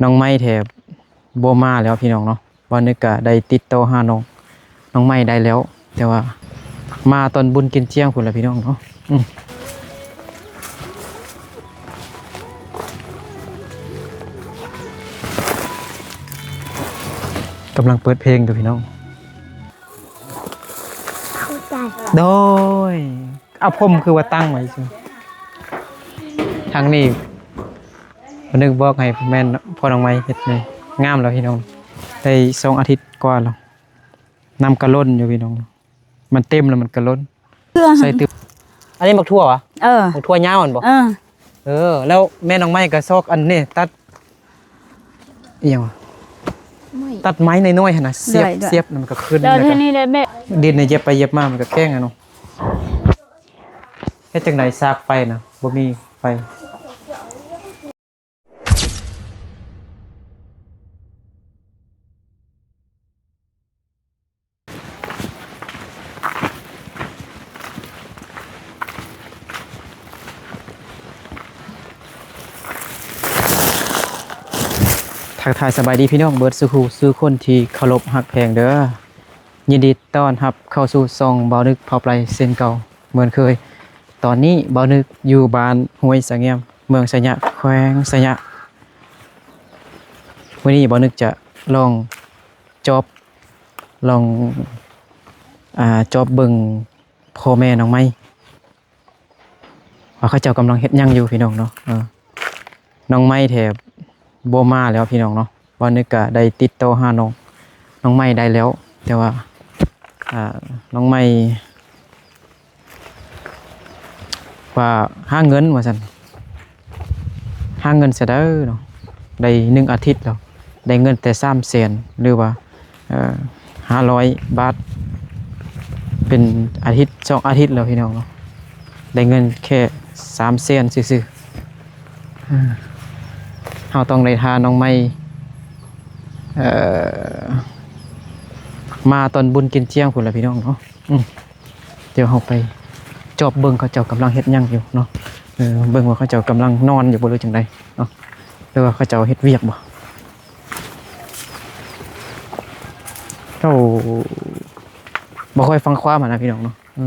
ນ້ອງໄມ້ແທ້ບໍ່ມາແລ້ວພີ່ນ້ອງເນາະ. ບ່າວນຶກກະໄດ້ຕິດຕໍ່ຫານ້ອງ ນ້ອງໄມ້ໄດ້ແລ້ວ ແຕ່ວ່າມາຕອນບຸນກິນຈຽງພຸ້ນລະພີ່ນ້ອງເນາະ. ອືມ ກຳລັງເປີດເພງຢູ່ພີ່ນ້ອງ. ໂດຍ ເອົາ ຜົມຄືວ່າຕັ້ງໄວ້ຊື່ ທາງນີ້ ບ່າວນຶກບອກໃຫ້ແມ່ນພໍ່ນ້ອງໄມ້ເຮັດນີ້ ງາມແລ້ວພີ່ນ້ອງ ໄດ້ສອງອາທິດກວ່າແລ້ວ. ນ້ຳກະລົ້ນຢູ່ພີ່ນ້ອງ ມັນເຕັມແລ້ວມັນກະລົ້ນ ໃສ່ຕື່ມ. ອັນນີ້ໝາກຖົ່ວຫວາ? ເອີ ໝາກຖົ່ວຍາວຫັ້ນບໍ່? ເອີ ເອີ ແລ້ວແມ່ນ້ອງໄມ້ກະຊອກອັນນີ້ ຕັດ ອີຫຍັງຫວາ? ໄມ້ ຕັດໄມ້ນ້ອຍໆຫັ້ນນະ ສຽບ ສຽບ ມັນກະຂຶ້ນ ແລ້ວທີນີ້ແຫຼະແມ່ ດິນນີ້ຢຽບໄປຢຽບມາມັນກະແຂງຫັ້ນເນາະ. ເຮັດຈັ່ງໃດ ສາກໄຟນະ ບໍ່ມີໄຟ. ທັກທາຍສະບາຍດີພີ່ນ້ອງເບິດສູ່ຜູ້ສູ່ຄົນທີ່ເຄົາລົບຮັກແພງເດີ. ຍິນດີຕ້ອນຮັບເຂົ້າສູ່ຊ່ອງບ່າວນຶກພາໄປເຊັ່ນເກົ່າເໝືອນເຄີຍ. ຕອນນີ້ບ່າວນຶກຢູ່ບ້ານຫ້ວຍສະແງມ ເມືອງໄຊຍະ ແຂວງໄຊຍະ. ມື້ນີ້ບ່າວນຶກຈະລອງຈອບ ລອງ ອາ ຈອບເບິ່ງພໍ່ແມ່ນ້ອງໄມ້ ວ່າເຂົາເຈົ້າກຳລັງເຮັດຫຍັງຢູ່ພີ່ນ້ອງເນາະ. ເອີ ນ້ອງໄມ້ແທ້ບໍ່ມາແລ້ວພີ່ນ້ອງເນາະ. ບ່າວນຶກກະໄດ້ຕິດຕໍ່ຫານ້ອງ ນ້ອງໄມ້ໄດ້ແລ້ວ ແຕ່ວ່າ ອາ ນ້ອງໄມ້ວ່າຫາເງິນວ່າຊັ້ນ ຫາເງິນຊະເດີເນາະ ໄດ້ໜຶ່ງອາທິດແລ້ວ ໄດ້ເງິນແຕ່ສາມແສນ ຫຼືວ່າ ເອີ ຫ້າຮ້ອຍບາດ ເປັນອາທິດສອງອາທິດແລ້ວພີ່ນ້ອງເນາະ ໄດ້ເງິນແຄ່ສາມແສນຊື່ໆ. ເຮົາຕ້ອງໄດ້ຖ້ານ້ອງໄມ້ ເອີ ມາຕອນບຸນກິນຈຽງພຸ້ນລະພີ່ນ້ອງເນາະ. ອືມ ດຽວເຮົາໄປຈອບເບິ່ງເຂົາເຈົ້າກຳລັງເຮັດຫຍັງຢູ່ເນາະ. ເອີ ເບິ່ງວ່າເຂົາເຈົ້າກຳລັງນອນຢູ່ບໍ່ ຫຼືຈັ່ງໃດເນາະ ຫຼືວ່າເຂົາເຈົ້າເຮັດວຽກບໍ່. ເຈົ້າບໍ່ຄ່ອຍຟັງຄວາມຫັ້ນນະພີ່ນ້ອງເນາະ. ເອີ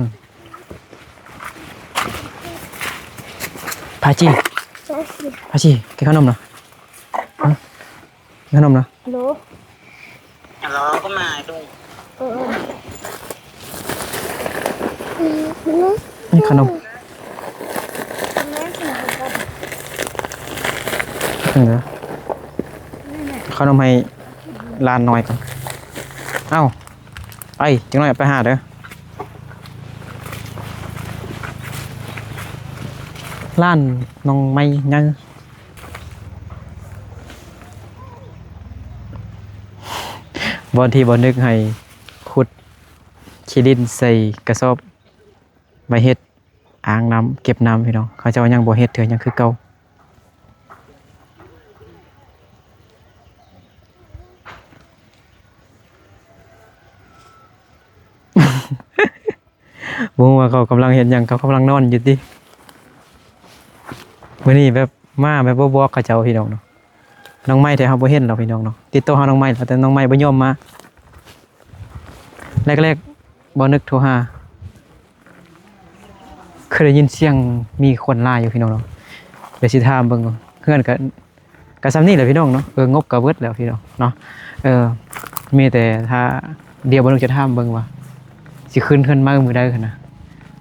ພາຈີ ພາຈີ ກິນຂະໜົມນະ ຮະ ຂະໜົມນະ. ຮັລໂຫຼ ຮັລໂຫຼ ກໍມາດູ ເອີ ນີ້ຂະໜົມ ເອີ ຂະໜົມໃຫ້ຫຼານນ້ອຍກ່ອນ. ເອົ້າ ໄປ ຈັກໜ້ອຍໄປຫາເດີ ຫຼານນ້ອງໄມ້ໃຫຍ່. ບ່ອນທີ່ບ່າວນຶກໃຫ້ຂຸດຂີ້ດິນໃສ່ກະສອບໄວ້ເຮັດອ່າງນ້ຳເກັບນ້ຳພີ່ນ້ອງ ເຂົາເຈົ້າຍັງບໍ່ເຮັດເທື່ອ ຍັງຄືເກົ່າ. ບໍ່ຮູ້ວ່າເຂົາກຳລັງເຮັດຫຍັງ ເຂົາກຳລັງນອນຢູ່ຕິ. ມື້ນີ້ແບບມາແບບບໍ່ບອກເຂົາເຈົ້າພີ່ນ້ອງເນາະ. ນ້ອງໄມ້ແທ້ເຮົາບໍ່ເຫັນແລ້ວພີ່ນ້ອງເນາະ ຕິດຕໍ່ຫານ້ອງໄມ້ແລ້ວ ແຕ່ນ້ອງໄມ້ບໍ່ຍອມມາ. ແລກໆ ບ່າວນຶກໂທຫາ ຄືໄດ້ຍິນສຽງມີຄົນຫຼາຍຢູ່ພີ່ນ້ອງເນາະ. ດຽວຊິຖາມເບິ່ງ ເຮືອນກະ ກະສ່ຳນີ້ແຫຼະພີ່ນ້ອງເນາະ. ເອີ ງົບກະເບິດແລ້ວພີ່ນ້ອງເນາະ. ເອີ ມີແຕ່ຖ້າ ດຽວບ່າວນຶກຈະຖາມເບິ່ງວ່າຊິຂຶ້ນເຮືອນໃໝ່ມື້ໃດຫັ້ນນະ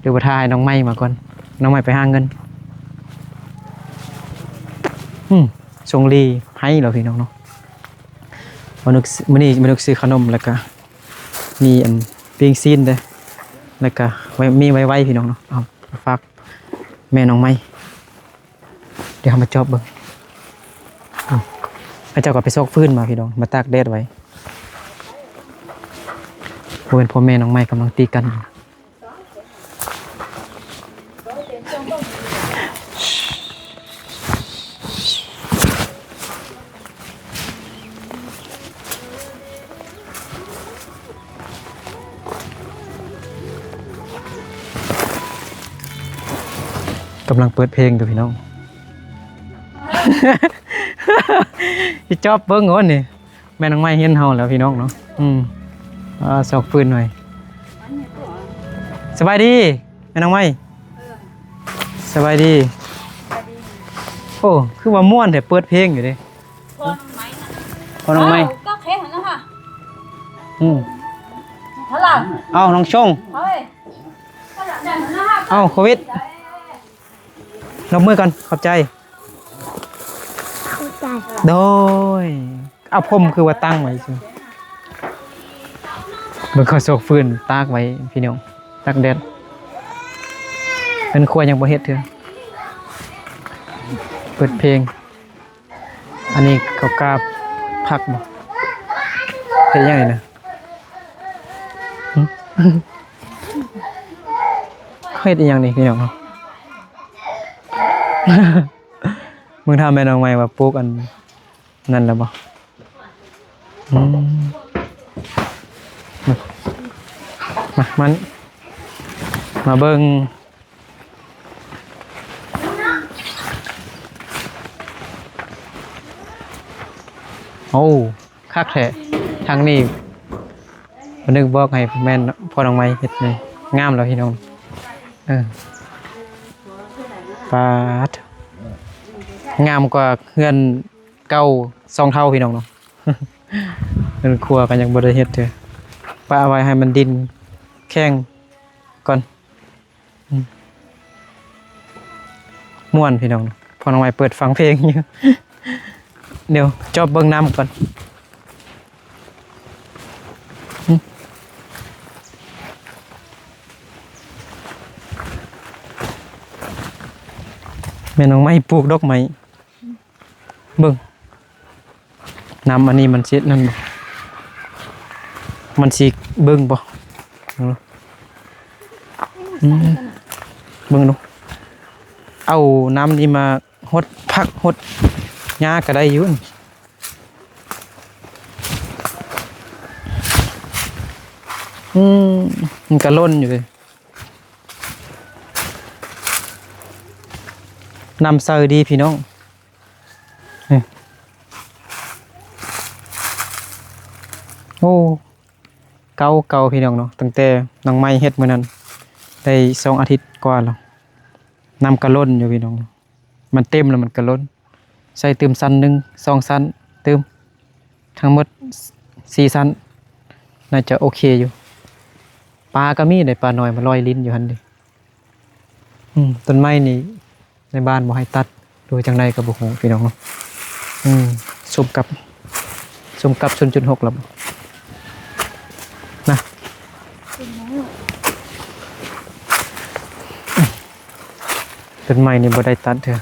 ຫຼືວ່າຖ້າໃຫ້ນ້ອງໄມ້ມາກ່ອນ ນ້ອງໄມ້ໄປຫາເງິນ. ອືມ ຊົງລີໄຫ້ແລ້ວພີ່ນ້ອງເນາະ. ບ່າວນຶກ ມື້ນີ້ບ່າວນຶກຊື້ຂະໜົມ ແລ້ວກະມີອັນປີ້ງຊີ້ນເດ້ ແລ້ວກະໄວ້ ມີໄວໆ ພີ່ນ້ອງເນາະ ເອົາ ຝາກແມ່ນ້ອງໄມ້. ດຽວເຮົາມາຈອບເບິ່ງ ເຂົາເຈົ້າກໍໄປຊອກຟືນມາພີ່ນ້ອງ ມາຕາກແດດໄວ້. ຜູ້ເປັນພໍ່ແມ່ນ້ອງໄມ້ກຳລັງຕີກັນ ກຳລັງເປີດເພງຢູ່ພີ່ນ້ອງ. ຊິຈອບເບິ່ງໂອດນີ້ ແມ່ນ້ອງໄມ້ເຫັນເຮົາແລ້ວພີ່ນ້ອງເນາະ. ອືມ ອ່າ ຊອກຟືນໜ່ອຍ. ສະບາຍດີແມ່ນ້ອງໄມ້. ສະບາຍດີ. ໂອ້ ຄືວ່າມ່ວນແທ້ ເປີດເພງຢູ່ເດ້. ພໍ່ນ້ອງໄມ້ນະ ພໍ່ນ້ອງໄມ້ ອ້າວ ກໍແຄ່ຫັ້ນນະຫະ. ອືມ ເທົ່າໃດ? ເອົ້າ ນ້ອງຊົງ ເອີຍ ເອົ້າ ໂຄວິດ ຍົກມືກ່ອນ ຂອບໃຈ ຂອບໃຈ ໂດຍ. ເອົາ ຜົມຄືວ່າຕັ້ງໄວ້ຊື່ ເບິ່ງເຂົາໂຊກຟືນຕາກໄວ້ພີ່ນ້ອງ ຕາກແດດ. ເຮືອນຄົວຍັງບໍ່ເຮັດເທື່ອ ເປີດເພງ. ອັນນີ້ເຂົາກາບຜັກບໍ່ ເຮັດອີ່ຫຍັງນີ້ນະ? ຫຶ ເຂົາເຮັດອີ່ຫຍັງນີ້ພີ່ນ້ອງ? ເບິ່ງຖ້າແມ່ນ້ອງໄມ້ວ່າປູກອັນນັ້ນແລ້ວບໍ່? ອືມ ມາ ມາ ມາເບິ່ງ ໂອ້ ຄັກແທ້ ທາງນີ້ ບໍ່ນຶກບອກໃຫ້ແມ່ນພໍ່ນ້ອງໄມ້ເຮັດນີ້ ງາມແລ້ວພີ່ນ້ອງ. ເອີ ປາດ ງາມກວ່າເຮືອນເກົ່າສອງເທົ່າພີ່ນ້ອງເນາະ. ເຮືອນຄົວກໍຍັງບໍ່ໄດ້ເຮັດເທື່ອ ປະໄວ້ໃຫ້ມັນດິນແຂງກ່ອນ. ອືມ ມ່ວນພີ່ນ້ອງ ພໍ່ນ້ອງໄມ້ເປີດຟັງເພງຢູ່. ດຽວຈອບເບິ່ງນ້ຳກ່ອນ. ອືມ ແມ່ນ້ອງໄມ້ປູກດອກໄມ້. ເບິ່ງ ນ້ຳອັນນີ້ມັນຊິນັ້ນບໍ່ ມັນຊິເບິ່ງບໍ່? ອືມ ເບິ່ງດູ ເອົານ້ຳນີ້ມາຫົດຜັກຫົດຫຍ້າກໍໄດ້ຢູ່. ອືມ ມັນກະຫຼົ່ນຢູ່ເດ ນ້ຳໃສດີພີ່ນ້ອງ. ນີ້ ໂອ້ ເກົ່າໆ ພີ່ນ້ອງເນາະ ຕັ້ງແຕ່ນ້ອງໄມ້ເຮັດມື້ນັ້ນ ໄດ້ສອງອາທິດກວ່າແລ້ວ ນ້ຳກະຫຼົ່ນຢູ່ພີ່ນ້ອງ ມັນເຕັມແລ້ວມັນກະຫຼົ່ນ. ໃສ່ຕື່ມຊັ້ນໜຶ່ງ ສອງຊັ້ນ ຕື່ມ ທັງໝົດສີ່ຊັ້ນ ໜ້າຈະໂອເຄຢູ່. ປາກໍມີເດ້ ປານ້ອຍມາລອຍຫຼິ້ນຢູ່ຫັ້ນເດ້. ອືມ ຕົ້ນໄມ້ນີ້ໃນບ້ານບໍ່ໃຫ້ຕັດ ຫຼືຈັ່ງໃດກໍບໍ່ຮູ້ພີ່ນ້ອງເນາະ. ອືມ ສົມກັບ ສົມກັບສູນຈຸດຫົກແລ້ວນະ. ຕົ້ນໄມ້ນີ້ບໍ່ໄດ້ຕັດເທື່ອ.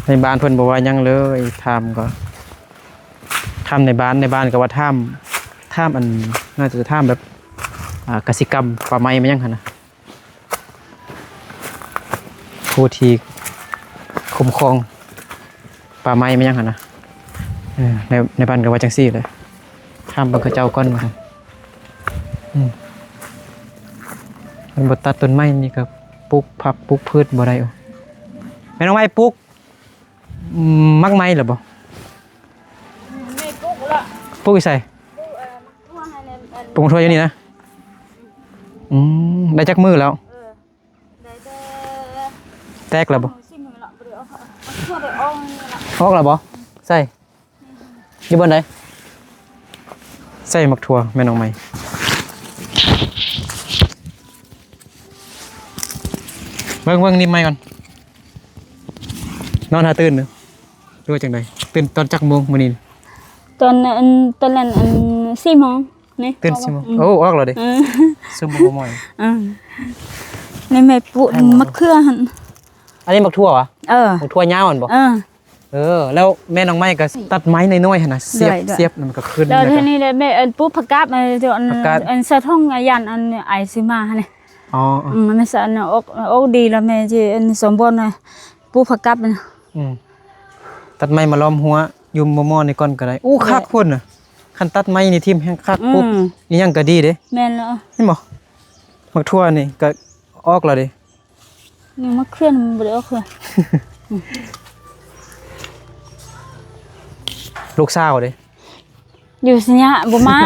ໃນບ້ານເພິ່ນບໍ່ວ່າຫຍັງເລີຍ ຖາມກໍຖາມໃນບ້ານ ໃນບ້ານກໍວ່າຖາມ ຖາມອັນ ໜ້າຈະຖາມແບບ ອ່າ ກະສິກຳ ປ່າໄມ້ ມາຫຍັງຫັ້ນນະ ຜູ້ທີ່ຄຸ້ມຄອງປ່າໄມ້ ມາຫຍັງຫັ້ນນະ. ເອີ ໃນ ໃນບ້ານກໍວ່າຈັ່ງຊີ້ແຫຼະ ຖາມເບິ່ງເຂົາເຈົ້າກ່ອນວ່າ ອືມ ຄັນບໍ່ຕັດຕົ້ນໄມ້ນີ້ກໍປູກຜັກປູກພືດບໍ່ໄດ້. ແມ່ນ້ອງໄມ້ປູກ ອືມ ໝາກໄມ້ແລ້ວບໍ່? ແມ່ປູກແລ້ວ. ປູກຢູ່ໃສ? ປູກ ເອີ ໝາກຖົ່ວໃຫ້ແນ່ ປູກຖົ່ວຢູ່ນີ້ນະ. ອືມ ໄດ້ຈັກມື້ແລ້ວ? ເອີ ໄດ້ແຕ່ ແຕກແລ້ວບໍ່? ຊິມື້ລະ ບໍ່ໄດ້ອອກ ໝາກຖົ່ວໄດ້ອອກນີ້ລະ. ອອກແລ້ວບໍ່? ໃສ່ ຢູ່ບ່ອນໃດ? ໃສ່ໝາກຖົ່ວແມ່ນ້ອງໃໝ່. ເບິ່ງ ເບິ່ງນິບໃໝ່ກ່ອນ. ນອນຫາຕື່ນເດີ ຫຼືວ່າຈັ່ງໃດ? ຕື່ນຕອນຈັກໂມງມື້ນີ້? ຕອນ ອັນ ຕອນນັ້ນ ອັນ ສີ່ໂມງນີ້. ຕື່ນສີ່ໂມງ. ອືມ ໂອ້ ອອກແລ້ວເດ້. ເອີ ຊຸ່ມບໍ່ໝ້ອຍ. ເອີ ໃນແມ່ປູກ ໃຫ້ໝົດ ໝາກເຂືອຫັ້ນ. ອັນນີ້ໝາກຖົ່ວຫວາ? ເອີ ໝາກຖົ່ວຍາວຫັ້ນບໍ່? ເອີ ເອີ ແລ້ວແມ່ນ້ອງໃໝ່ກໍຕັດໄມ້ນ້ອຍໆຫັ້ນນະ ສຽບ ສຽບ ມັນກໍຂຶ້ນ. ແລ້ວທີນີ້ແມ່ ອັນ ປູກຜັກກາດ ອັນ ອັນ ອັນສະທ້ອງ ອັນ ອັນອ້າຍຊື້ມາຫັ້ນ. ອໍ ອືມ ອັນນັ້ນສະ ອັນອອກ ອອກດີແລ້ວ ແມ່ຊິ ອັນ ສົມບູນ ປູກຜັກກັບ. ອືມ ຕັດໄມ້ມາລ້ອມຮົ້ວຢູ່ມໍ່ໆນີ້ກ່ອນກໍໄດ້. ໂອ້ ຄັກພຸ້ນນະ ຄັນຕັດໄມ້ນີ້ຖິ້ມແຮງຄັກ. ອືມ ປູກອີ່ຫຍັງກໍດີເດ້. ແມ່ນແລ້ວ ເຫັນບໍ່ ໝາກຖົ່ວນີ້ກໍອອກແລ້ວເດ້. ຍັງມາເຄື່ອນບໍ່ໄດ້ອອກເທື່ອ. ອືມ ລູກສາວເດ້? ຢູ່ໄຊຍະ ບໍ່ມາ.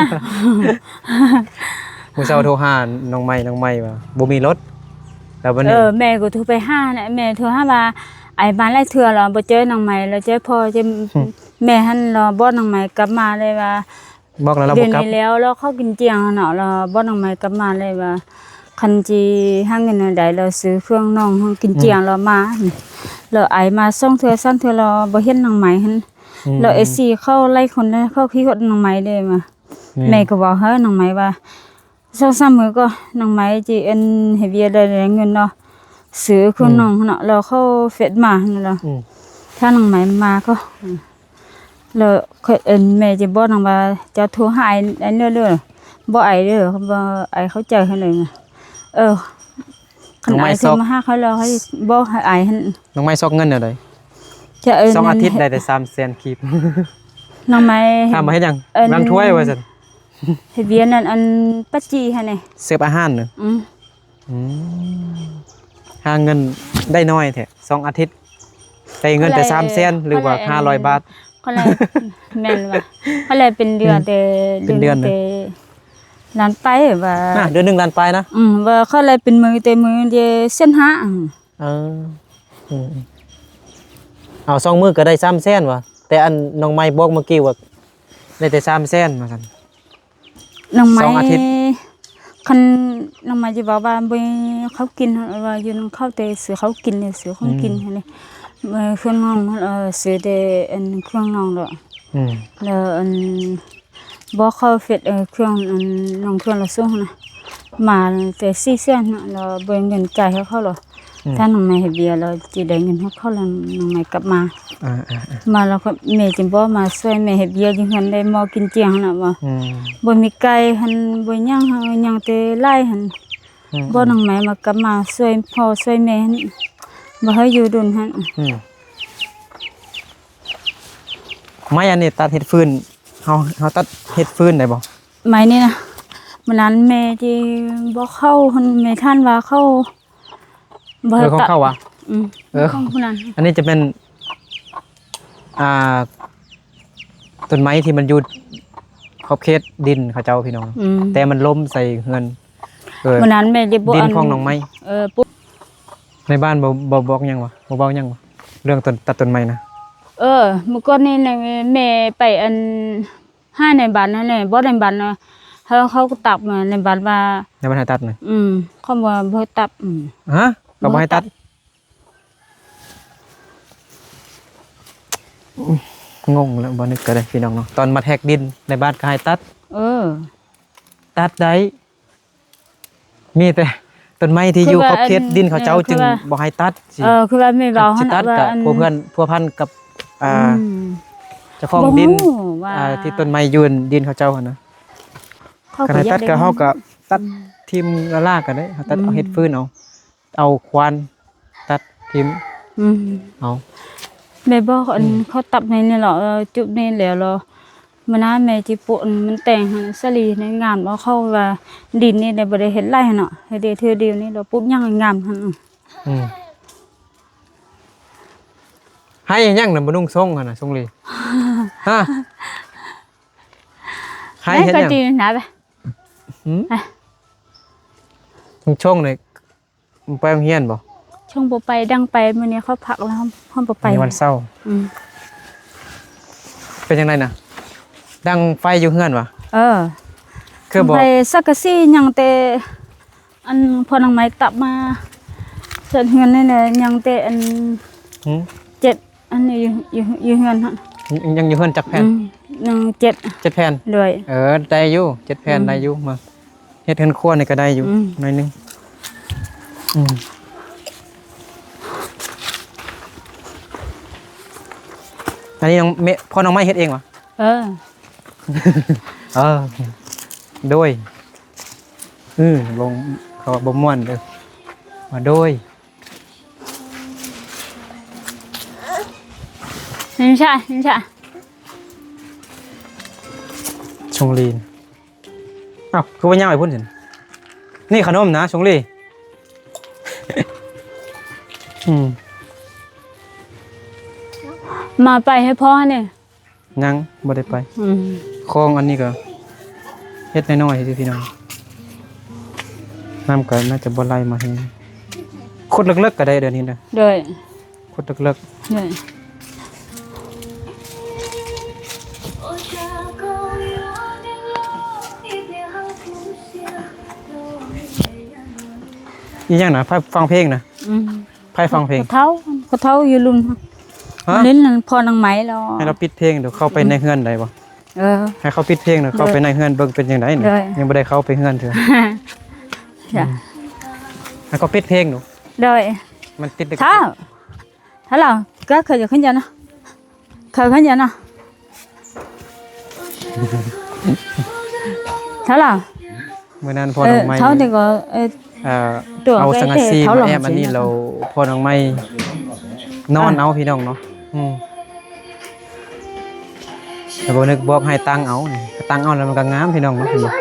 ມື້ເຊົ້າໂທຫານ້ອງໃໝ່ ນ້ອງໃໝ່ວ່າບໍ່ມີລົດ ແລ້ວບັດນີ້ ເອີ ແມ່ກໍໂທໄປຫານະ ແມ່ໂທຫາວ່າ ໄອມາຫຼາຍເທື່ອແລ້ວ ບໍ່ເຈີນ້ອງໃໝ່ ແລ້ວເຈີພໍ່ເຈີ ອືມ ແມ່ຫັ້ນລະບອກນ້ອງໃໝ່ກັບມາເລີຍວ່າ ບອກແລ້ວລາວບໍ່ກັບ ເດືອນນີ້ແລ້ວ ລາວເຂົ້າກິນຈຽງຫັ້ນເນາະ ລາວບອກນ້ອງໃໝ່ກັບມາເລີຍວ່າ ຄັນຊິຫາເງິນແນວໃດ ລາວຊື້ເຄື່ອງນ້ອງ ກິນຈຽງ ອືມ ລາວມາ ລາວໄອມາສອງເທື່ອສາມເທື່ອ ລາວບໍ່ເຫັນນ້ອງໃໝ່ຫັ້ນ ອືມ ລາວເອຊີເຂົ້າຫຼາຍຄົນ ເຂົາຄິດຮອດນ້ອງໃໝ່ເດ້ວ່າ ອືມ ແມ່ກໍເວົ້າໃຫ້ນ້ອງໃໝ່ວ່າ ສອງສາມມື້ກໍນ້ອງໃໝ່ຊິອັນເຮັດວຽກໄດ້ເງິນເນາະ ຊື້ເຄື່ອງ ອືມ ນ້ອງເນາະ ລາວເຂົ້າເຟສມາຫັ້ນລະ ອືມ ຖ້ານ້ອງໃໝ່ມາກໍ ແລ້ວຂ້ອຍ ອັນ ແມ່ຈະບອກນຳວ່າ ເຈົ້າໂທຫາອ້າຍເດີ ບໍ່ອ້າຍເດີ ບໍ່ອ້າຍເຂົ້າໃຈຫັ້ນເລີຍ ເອີ ຄັນອ້າຍໂທມາຫາຂ້ອຍແລ້ວ ຂ້ອຍບອກໃຫ້ອ້າຍຫັ້ນ ນ້ອງໃໝ່ຊອກເງິນແນວໃດ? ຈະ ເອີ ສອງອາທິດໄດ້ແຕ່ສາມແສນກີບ ນ້ອງໃໝ່ ຖາມວ່າເຮັດຫຍັງ? ລ້າງຖ້ວຍວ່າຊັ້ນ ເຮັດວຽກນັ້ນ ອັນ ປາຈີຫັ້ນເດ ເສີບອາຫານເນາະ ອືມ ອືມ ຫາເງິນໄດ້ໜ້ອຍແທ້ ສອງອາທິດ ໄດ້ເງິນແຕ່ສາມແສນ ຫຼືວ່າຫ້າຮ້ອຍບາດ ຂ້ອຍລາຍ ແມ່ນວ່າ ຂ້ອຍລາຍເປັນເດືອນ ອືມ ແຕ່ ເປັນເດືອນ ເດືອນແຕ່ລ້ານປາຍວ່າ ອາ ເດືອນໜຶ່ງລ້ານປາຍນະ ອືມ ວ່າຂ້ອຍລາຍເປັນມື້ແຕ່ມື້ດຽວແສນຫ້າ ເອີ ອືມ ເອົາສອງມື້ກໍໄດ້ສາມແສນວ່າ ແຕ່ອັນນ້ອງໃໝ່ບອກເມື່ອກີ້ວ່າ ໄດ້ແຕ່ສາມແສນວ່າຊັ້ນ ນ້ອງໃໝ່ ສອງອາທິດ ຄັນນ້ອງໃໝ່ຈະເວົ້າວ່າບໍ່ມີເຂົ້າກິນ ວ່າຢູ່ນຳເຂົາແຕ່ຊື້ເຂົ້າກິນ ຊື້ຂອງກິນ ອືມ ຫັ້ນເດ ເອີ ເຄື່ອງນ້ອງ ເອີ ຊື້ແຕ່ອັນເຄື່ອງນ້ອງດອກ ອືມ ແລ້ວອັນ ບໍ່ເຂົ້າເຟສ ເອີ ເຄື່ອງ ອັນ ນ້ອງເຄື່ອງລະສົ່ງຫັ້ນນະ ມາແຕ່ສີ່ແສນເນາະ ລະບໍ່ມີເງິນຈ່າຍໃຫ້ເຂົາລະ ອືມ ຖ້ານ້ອງໃໝ່ເຮັດວຽກລະຊິໄດ້ເງິນຮອດເຂົາລະ ນ້ອງໃໝ່ກັບມາ ອ່າໆໆ ມາລະກໍແມ່ຈຶ່ງບອກມາຊ່ວຍແມ່ເຮັດວຽກຢູ່ເຮືອນ ໄດ້ໝໍ້ກິນຈຽງຫັ້ນນະວ່າ ອືມ ບໍ່ມີໄກ່ຫັ້ນ ບໍ່ຫຍັງຫັ້ນ ຫຍັງແຕ່ຫຼາຍຫັ້ນ ອືມ ບອກນ້ອງໃໝ່ມາກັບມາຊ່ວຍພໍ່ຊ່ວຍແມ່ຫັ້ນ ບໍ່ໃຫ້ຢູ່ດົນຫັ້ນ ອືມ ໄມ້ອັນນີ້ຕັດເຮັດຟືນ ເຮົາ ເຮົາຕັດເຮັດຟືນໄດ້ບໍ່? ໄມ້ນີ້ນະ ມື້ນັ້ນແມ່ທີ່ບໍ່ເຂົ້າຫັ້ນ ແມ່ທ່ານວ່າເຂົ້າ ບໍ່ ເອີ ຂອງເຂົາຫວາ? ອືມ ເອີ ຂອງຜູ້ນັ້ນ ອັນນີ້ຈະແມ່ນ ອ່າ ຕົ້ນໄມ້ທີ່ມັນຢູ່ຂອບເຂດດິນເຂົາເຈົ້າ ພີ່ນ້ອງ ອືມ ແຕ່ມັນລົ້ມໃສ່ເຮືອນ ເອີ ມື້ນັ້ນແມ່ຈະບໍ່ ດິນຂອງນ້ອງໃໝ່ ເອີ ປຸ ໃນບ້ານບໍ່ ບໍ່ບອກຫຍັງຫວາ? ບໍ່ເວົ້າຫຍັງຫວາ? ເລື່ອງຕົ້ນ ຕັດຕົ້ນໄມ້ນະ ເອີ ມື້ກ່ອນນີ້ແມ່ໄປອັນ ຫາໃນບ້ານຫັ້ນແຫຼະ ບໍ່ໃນບ້ານນະ ເຂົາ ເຂົາກໍຕັກມາໃນບ້ານວ່າ ໃນບ້ານໃຫ້ຕັດນະ ອືມ ເຂົາວ່າບໍ່ໃຫ້ຕັດ ອືມ ຮະ ເຂົາບໍ່ໃຫ້ຕັດ ບໍ່ໃຫ້ຕັດ ງົງແລ້ວ ບໍ່ນຶກກໍໄດ້ ພີ່ນ້ອງເນາະ ຕອນມາແທກດິນໃນບ້ານກໍໃຫ້ຕັດ ເອີ ຕັດໄດ້ ມີແຕ່ຕົ້ນໄມ້ທີ່ຢູ່ຂອບເຂດດິນເຂົາເຈົ້າ ຄືວ່າອັນ ເອີ ຄືວ່າ ຈຶ່ງບໍ່ໃຫ້ຕັດຊີ້ ເອີ ຄືວ່າແມ່ເວົ້າຫັ້ນ ຊິຕັດ ວ່າ ກໍ ອັນ ພົວເພື່ອນ ພົວພັນກັບ ອ່າ ອືມ ເຈົ້າຂອງດິນ ບໍ່ຮູ້ວ່າ ອ່າ ທີ່ຕົ້ນໄມ້ຢູ່ດິນເຂົາເຈົ້າຫັ້ນນະ ຄັນໃຫ້ຕັດກໍເຮົາກໍຕັດ ອືມ ຖິ້ມລ້າໆກໍໄດ້ ເຮົາຕັດ ອືມ ເອົາເຮັດຟືນເອົາ ເອົາຂວານຕັດຖິ້ມ ອືມ ເອົາ ແມ່ບອກ ອັນ ອືມ ເຂົາຕັດໃນນີ້ເນາະ ເອີ ຈຸດນີ້ແລ້ວ ລະ ມື້ໜ້າແມ່ຊິປູກ ອັນ ມັນແຕງຫັ້ນ ສາລີໃຫ້ງາມ ເອົາເຂົ້າວ່າ ດິນນີ້ແຫຼະ ບໍ່ໄດ້ເຮັດຫຼາຍຫັ້ນເນາະ ເຮັດໄດ້ເທື່ອດຽວນີ້ ລະປູກຫຍັງໃຫ້ງາມຫັ້ນ ອືມ ໃຫ້ຫຍັງນະ ບໍ່ນຸ່ງຊົງຫັ້ນນະ ຊົງລີ ຮະ ໃຫ້ເຮັດຫຍັງ ຫືມ ຊົງນີ້ ໄປໂຮງຮຽນບໍ່? ຊ່ວງບໍ່ໄປ ດັງໄປ ມື້ນີ້ເຂົາພັກແລ້ວ ເຮົາບໍ່ໄປ ມື້ວັນເສົາ ອືມ ເປັນຈັ່ງໃດນະ? ດັງໄຟຢູ່ເຮືອນຫວາ? ເອີ ຄືບໍ່ ໄຟສັງກະສີຍັງແຕ່ ອັນ ພໍ່ນາງໄມ້ຕັບມາ ເຮືອນນີ້ແຫຼະ ຍັງແຕ່ອັນ ຫືມ ເຈັດ ອັນນີ້ຢູ່ ຢູ່ ຢູ່ເຮືອນຫັ້ນ ຍັງ ຍັງຢູ່ເຮືອນຈັກແຜ່ນ? ອືມ ຍັງເຈັດ ເຈັດແຜ່ນ ໂດຍ ເອີ ໄດ້ຢູ່ ເຈັດແຜ່ນ ອືມ ໄດ້ຢູ່ ມາ ເຮັດເຮືອນຄົວນີ້ກໍໄດ້ຢູ່ ອືມ ໜ້ອຍໜຶ່ງ ອືມ ອັນນີ້ນ້ອງ ແມ່ ພໍ່ນ້ອງໄມ້ເຮັດເອງຫວາ? ເອີ ເອີ ໂດຍ ອືມ ບໍ່ ເຂົາວ່າບໍ່ມ່ວນເດີ ວ່າໂດຍ ນິນຊາ ນິນຊາ ຊົງລີນ ອ້າວ ຄືວ່າຍ່າງໄປພຸ້ນຊັ້ນ? ນີ້ຂະໜົມນະ ຊົງລີ ອືມ ມາໄປໃຫ້ພໍ່ນີ້ ຍັງບໍ່ໄດ້ໄປ. ອືມ ຄອງອັນນີ້ກໍເຮັດນ້ອຍໆຊື່ໆ ພີ່ນ້ອງ. ນ້ຳກໍໜ້າຈະບໍ່ໄຫຼມາແຮງ. ຂຸດເລິກໆກໍໄດ້ເດີນີ້ນະ. ໂດຍ. ຂຸດເລິກໆ. ໂດຍ. ອີຫຍັງນະ? ຟັງເພງນະ? ອືມ. ໃຜຟັງເພງ? ພໍ່ເຖົ້າ, ພໍ່ເຖົ້າຢູ່ລຸ່ມ. ຮະ? ມາຫຼິ້ນນຳພໍ່ນາງໄມ້ແລ້ວ. ໃຫ້ລາວປິດເພງດູ, ເຂົ້າໄປໃນເຮືອນໄດ້ບໍ່? ເອີ ໃຫ້ເຂົາປິດເພງດູ, ເຂົ້າໄປໃນເຮືອນເບິ່ງເປັນຈັ່ງໃດນີ້. ໂດຍ. ຍັງບໍ່ໄດ້ເຂົ້າໄປເຮືອນເທື່ອ. ອືມ ໃຫ້ເຂົາປິດເພງດູ. ໂດຍ. ມັນຕິດ. ເຖົ້າ ເຖົ້າ ເຂົາຢາກຂຶ້ນຢານນະ. ເຂົາເຂົາເຈົ້ານະ ເທົ່າລະ ມື້ນັ້ນພໍ່ນ້ອງໄມ້ ເອີ ເຂົາແຕ່ກໍ ເອີ ເອົາສັງກະສີມາແອ້ມອັນນີ້ ແລ້ວພໍ່ນ້ອງໄມ້ນອນເອົາ ພີ່ນ້ອງເນາະ. ອືມ ແຕ່ບໍ່ນຶກບອກໃຫ້ຕັ້ງເອົາ ຕັ້ງເອົາແລ້ວມັນກໍງາມ ພີ່ນ້ອງເນາະ. ເຫັນບໍ່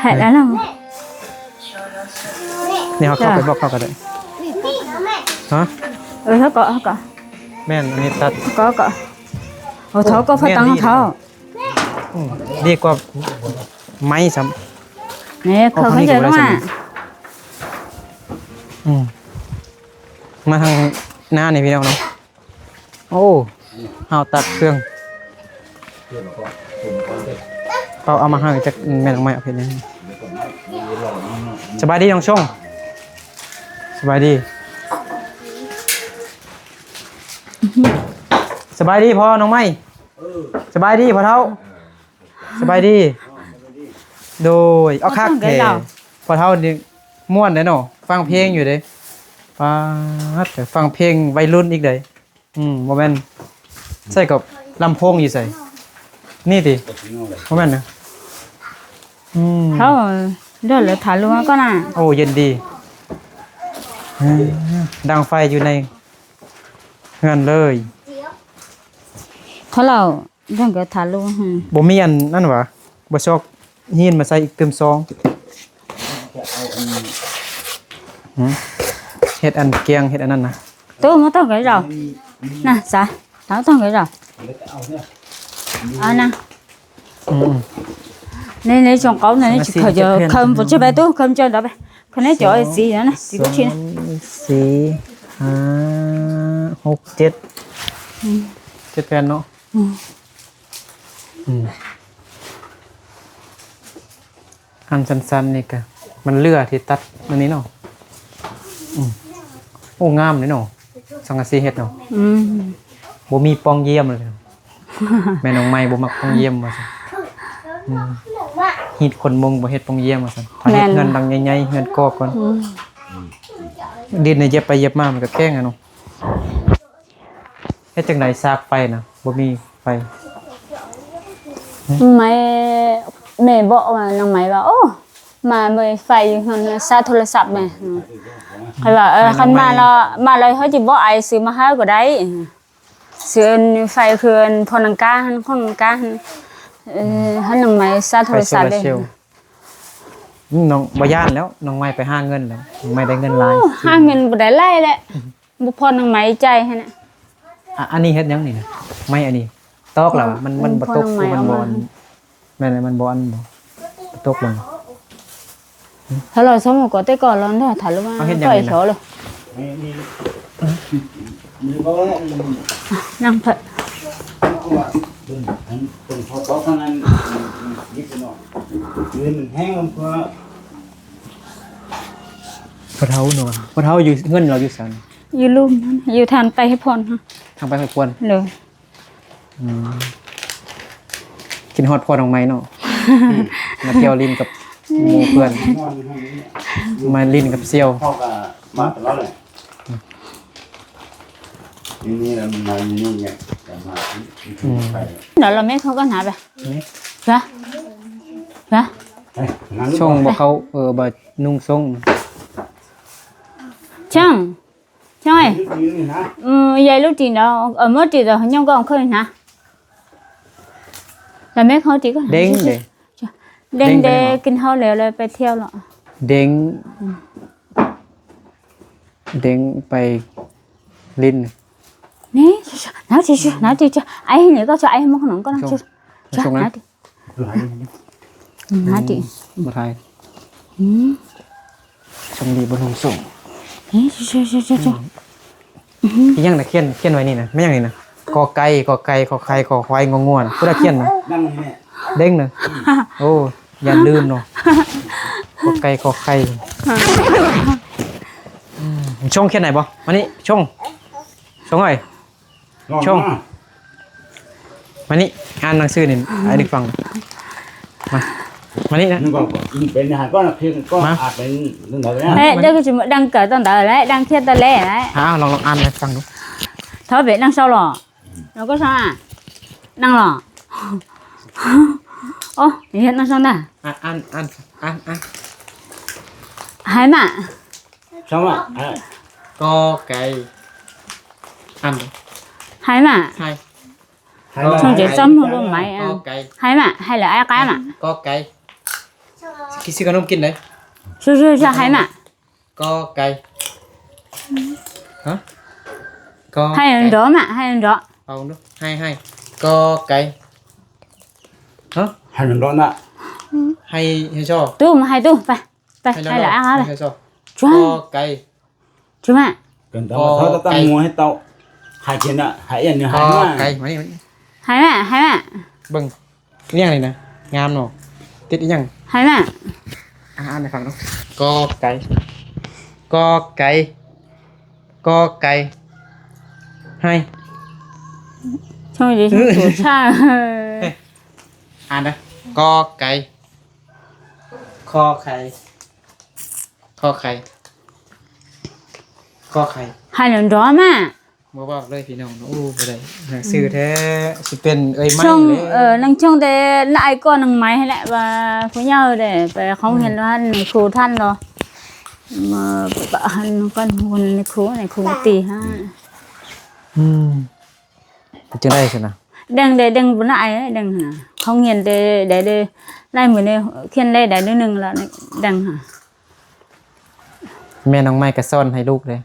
ໃຫ້ແລ້ວເນາະ. ນີ້ເຮົາເຂົ້າໄປບອກເຂົາກໍໄດ້. ຮະ ເອີ ເຮົາກໍ ເຮົາກໍ ແມ່ນ ອັນນີ້ຕັດ ເຮົາກໍ ກໍ ໂອ້ ເຖົ້າກໍພໍຕັ້ງເຖົ້າ. ອືມ ດີກວ່າໄມ້ຊ້ຳ. ນີ້ເຂົາເຂົາເຈົ້າມາ ອືມ ມາທາງໜ້ານີ້ ພີ່ນ້ອງເນາະ. ໂອ້ ເຮົາຕັດເຄື່ອງ ເອົາ ເອົາມາໃຫ້ຈັກແມ່ນ ນ້ອງໄມ້ເອົາເຮັດຫຍັງ. ສະບາຍດີນ້ອງຊົງ ສະບາຍດີ ສະບາຍດີພໍ່ນ້ອງໄມ້ ສະບາຍດີພໍ່ເຖົ້າ ສະບາຍດີ. ໂດຍ ເອົາຄັກແທ້ ພໍ່ເຖົ້ານີ້ມ່ວນເດ້ເນາະ ຟັງເພງຢູ່ເດ້. ປາດ ຟັງເພງໄວລຸ້ນອີກເດ້. ອືມ ບໍ່ແມ່ນ ໃສ່ກັບລຳໂພງຢູ່ໃສ ນີ້ຕິ ບໍ່ແມ່ນນະ. ອືມ ເຮົາເດີນແລ້ວຖ່າຍຮູບກ່ອນນະ. ໂອ້ ເຢັນດີ ເອີ ດັງໄຟຢູ່ໃນເຮືອນເລີຍ. ເຂົາເລົ່າ ເລື່ອງກະທາໂລ ບໍ່ມີອັນນັ້ນຫວາ ບໍ່ຊອກຫີນມາໃສ່ອີກຕື່ມຊອງ. ຫື ເຮັດອັນກຽງ ເຮັດອັນນັ້ນນະ. ໂຕ ບໍ່ຕ້ອງກະເຈົ້ານະ ສາ ບໍ່ຕ້ອງກະເຈົ້າ ເອົານະ. ອືມ ໃນ ໃນຊ່ອງເກົ່ານັ້ນ ເຂົາຈະ ເຂົາບໍ່ຈະໄປຕູ້ ເຂົາຈະໄປ ຄັນໃນຈອຍ ສອງ ສີ່ນະ ສີ່ ສອງ ສີ່ ຫ້າ ຫົກ ເຈັດ ອືມ ເຈັດແຜ່ນເນາະ. ອືມ ອືມ ອັນສັ້ນໆນີ້ກະມັນເຫຼືອທີ່ຕັດອັນນີ້ເນາະ. ອືມ ໂອ້ ງາມເດ້ເນາະ ສັງກະສີເຮັດເນາະ. ອືມ ບໍ່ມີປ່ອງຢ້ຽມເລີຍ ແມ່ນ້ອງໃໝ່ບໍ່ມັກປ່ອງຢ້ຽມວ່າຊັ້ນ. ອືມ ຮີດຂົນມຸງບໍ່ເຮັດປ່ອງຢ້ຽມວ່າຊັ້ນ ຖ້າເຮັດເຮືອນຫຼັງໃຫຍ່ໆ ເຮືອນກອກກ່ອນ. ອືມ ດິນນີ້ຢຽບໄປຢຽບມາມັນກະແຂງອະເນາະ. ເຮັດຈັ່ງໃດສາກໄຟນະ ບໍ່ມີໄຟ. ໄມ້ ແມ່ບອກວ່າ ນາງໄມ້ວ່າ ໂອ້ ມາເມີໄຟຢູ່ເຮືອນ ສາກໂທລະສັບແມ່. ຂ້ອຍວ່າ ເອີ ຄັນມາແລ້ວ ມາແລ້ວເຮົາຊິບໍ່ອາຍ ຊື້ມາໃຫ້ກໍໄດ້. ຊື້ໄຟຄືອັນພໍ່ນາງກາຫັ້ນ ຂອງນາງກາຫັ້ນ ເອີ ໃຫ້ນາງໄມ້ສາກໂທລະສັບເດ້. ອືມ ນ້ອງບໍ່ຢ້ານແລ້ວ ນ້ອງໄມ້ໄປຫາເງິນແລ້ວ ນ້ອງໄມ້ໄດ້ເງິນຫຼາຍ. ໂອ້ ຫາເງິນບໍ່ໄດ້ຫຼາຍແຫຼະ. ບໍ່ພໍນ້ອງໄມ້ຈ່າຍຫັ້ນນະ. ອະ ອັນນີ້ເຮັດຫຍັງນີ້ນະ ໄມ້ອັນນີ້ຕອກແລ້ວ ມັນ ມັນບໍ່ຕົກ ມັນບໍ່ ແມ່ນ ມັນບໍ່ອັນ ບໍ່ຕົກລົງ. ຖ້າເຮົາສົມມຸດກໍແຕ່ກ່ອນເຮົາຖາມລະວ່າ ເຮົາເຮັດຫຍັງນີ້ນະ ເຮົາເລີຍ ນັ່ງເພິ່ນ ເພິ່ນເຂົາເຂົ້າທາງນັ້ນ ເປັນແຮງ ພໍ່ເຖົ້າເນາະ ພໍ່ເຖົ້າຢູ່ເຮືອນເຮົາຢູ່ໃສ? ຢູ່ລຸ່ມນັ້ນ ຢູ່ທາງໄປໃຫ້ພອນ ທາງໄປໃຫ້ພອນ. ໂດຍ. ອືມ ຄິດຮອດພໍ່ນ້ອງໃໝ່ເນາະ ມາທ່ຽວຫຼິ້ນກັບໝູ່ເພື່ອນ ມາຫຼິ້ນກັບສ່ຽວ ເຮົາກໍມາຕະຫຼອດແຫຼະ. ນີ້ໆ ລະມາຢູ່ນີ້ ກະມາ ອືມ ດຽວລະແມ່ເຂົາກໍຫາໄປ ນີ້ ລະ ລະ ສົ່ງບໍ່ເຂົ້າ ເອີ ບໍ່ນຸ່ງສົ່ງ ຊ່າງ ຊ່າງ ເອີ ຢາຍລູກຕີນເນາະ ເອີ ເມື່ອຕີນເນາະ ຍັງກໍເຄີຍນະ ລະແມ່ເຂົາຕີກໍ ເດັງເດ້ ເດັງເດ້ ເດັງໄປເນາະ ກິນເຂົ້າແລ້ວ ແລ້ວໄປທ່ຽວເນາະ ເດັງ ອືມ ເດັງໄປຫຼິ້ນ. ນີ້ ໜາວຕິ ໜາວຕິ ໄອນີ້ກໍຈະໄອໝອກໜອງກໍນະ ຊົງ ຊົງນະ ໜາວຕິ ອືມ ໜາວຕິ ບໍ່ຖ່າຍ ອືມ ຊົງດີບໍ່ລົງຊົງ ນີ້ ຊົງ ຊົງ ຊົງ ຊົງ ອືມ ອີຫຍັງນະ ຂຽນ ຂຽນໄວ້ນີ້ນະ ແມ່ນຫຍັງນີ້ນະ ກອໄກ່ ກອໄກ່ ຂໍໄຂ່ ຄໍຄວາຍ ງອງວນ ຜູ້ໃດຂຽນນະ ເດັງນະ ໂອ້ ຢ້ານລືມເນາະ ກອໄກ່ ຂໍໄຂ່ ອືມ ຊົງຂຽນໄດ້ບໍ່ ມານີ້ ຊົງ ຊົງເອີຍ ຊົງ ມານີ້ ອ່ານໜັງສືນີ້ ອືມ ໃຫ້ເດັກຟັງ ມາ ມານີ້ນະ ມັນກໍເປັນຫາກໍເປັນກໍ ມາ ອາດເປັນເລື່ອງໃດນະ ເອີ ເດີກຊິດັງເກີດຕອນໃດແຫຼະ ດັງຂຽນຕອນແລກແຫຼະ ອ້າວ ລອງ ລອງອ່ານໃຫ້ຟັງດູ ເຂົາເປັນນັກຊາວຫຼໍ່ ແລ້ວກໍຊາວ ນັກຫຼໍ່ ໂອ້ ເຮັດນັກຊາວນະ ອ່ານ ອ່ານ ອ່ານ ອ່ານ ອ່ານ ໄຮມາ ສະຫວະ ເອີ ກອໄກ່ ອັນ ໄຮມາ ໄຮ ໄຮມາ ຊ່ອງເຈຈຳຮູ້ບໍ່ໄໝ ກອໄກ່ ໄຮມາ ໄຮລະອາກາມາ ກອໄກ່ ກິນຊື້ຂະໜົມກິນເດ້ ຊື່ໆ ໄຮມາ ກອໄກ່ ຮະ ກອ ໄຮອັນດອມາ ໄຮອັນດອ ເອົາດູ ໄຮ ໄຮ ກອໄກ່ ຮະ ໄຮອັນດອນະ ໄຮ ໄຮຊອ ຕູ້ມາ ໄຮຕູ້ ໄປ ໄປ ໄຮລະອາ ໄຮຊອ ກອໄກ່ ຈຸມາ ກັນຕາມເຂົາຕະຕັ້ງໝູ່ໃຫ້ເຕົ້າ ໃຫ້ກິນນະ ໃຫ້ອັນນີ້ ໃຫ້ມາ ກອໄກ່ ມານີ້ ມານີ້ ໃຫ້ມາ ໃຫ້ມາ ເບິ່ງ ອີຫຍັງນີ້ນະ ງາມເນາະ ຕິດອີຫຍັງ ໃຫ້ມາ ອ່ານໃຫ້ຟັງເນາະ ກອໄກ່ ກອໄກ່ ກອໄກ່ ໄຮ ຊ່ອງດີ ຊ່ອງໂຕຊາ ອ່ານນະ ກອໄກ່ ຂໍໄຂ່ ຂໍໄຂ່ ຂໍໄຂ່ ໃຫ້ດອມາ ບໍ່ເວົ້າເລີຍພີ່ນ້ອງ ໂອ້ ບໍ່ໄດ້ໜັງສືແທ້ ອືມ ຊິເປັນເອີຍໄມ້ ຊ່ອງ ເອີ ນາງຊ່ອງແຕ່ນາຍກໍນາງໄມ້ຫັ້ນແຫຼະ ວ່າຜູ້ໃຫຍ່ແດ່ ໄປເຂົ້າໂຮງຮຽນ ອືມ ແລ້ວຫັ້ນ ຄູທ່ານເນາະ ມາປະຫັ້ນກ່ອນ ຄູ ໃນຄູ ໃນຄູຕີຫັ້ນ ອືມ ເປັນຈັ່ງໃດຊັ້ນນະ ແດງເດ້ ແດງບໍ່ນາອາຍເດ້ ແດງຫັ້ນນະ ເຂົ້າໂຮງຮຽນແຕ່ໃດເດ້ ຫຼາຍມື້ນີ້ ຂຽນໄດ້ ໄດ້ໜ້ອຍໜຶ່ງລະ ແດງຫັ້ນ ແມ່ນ້ອງໄມ້ກໍສອນໃຫ້ລູກເດ້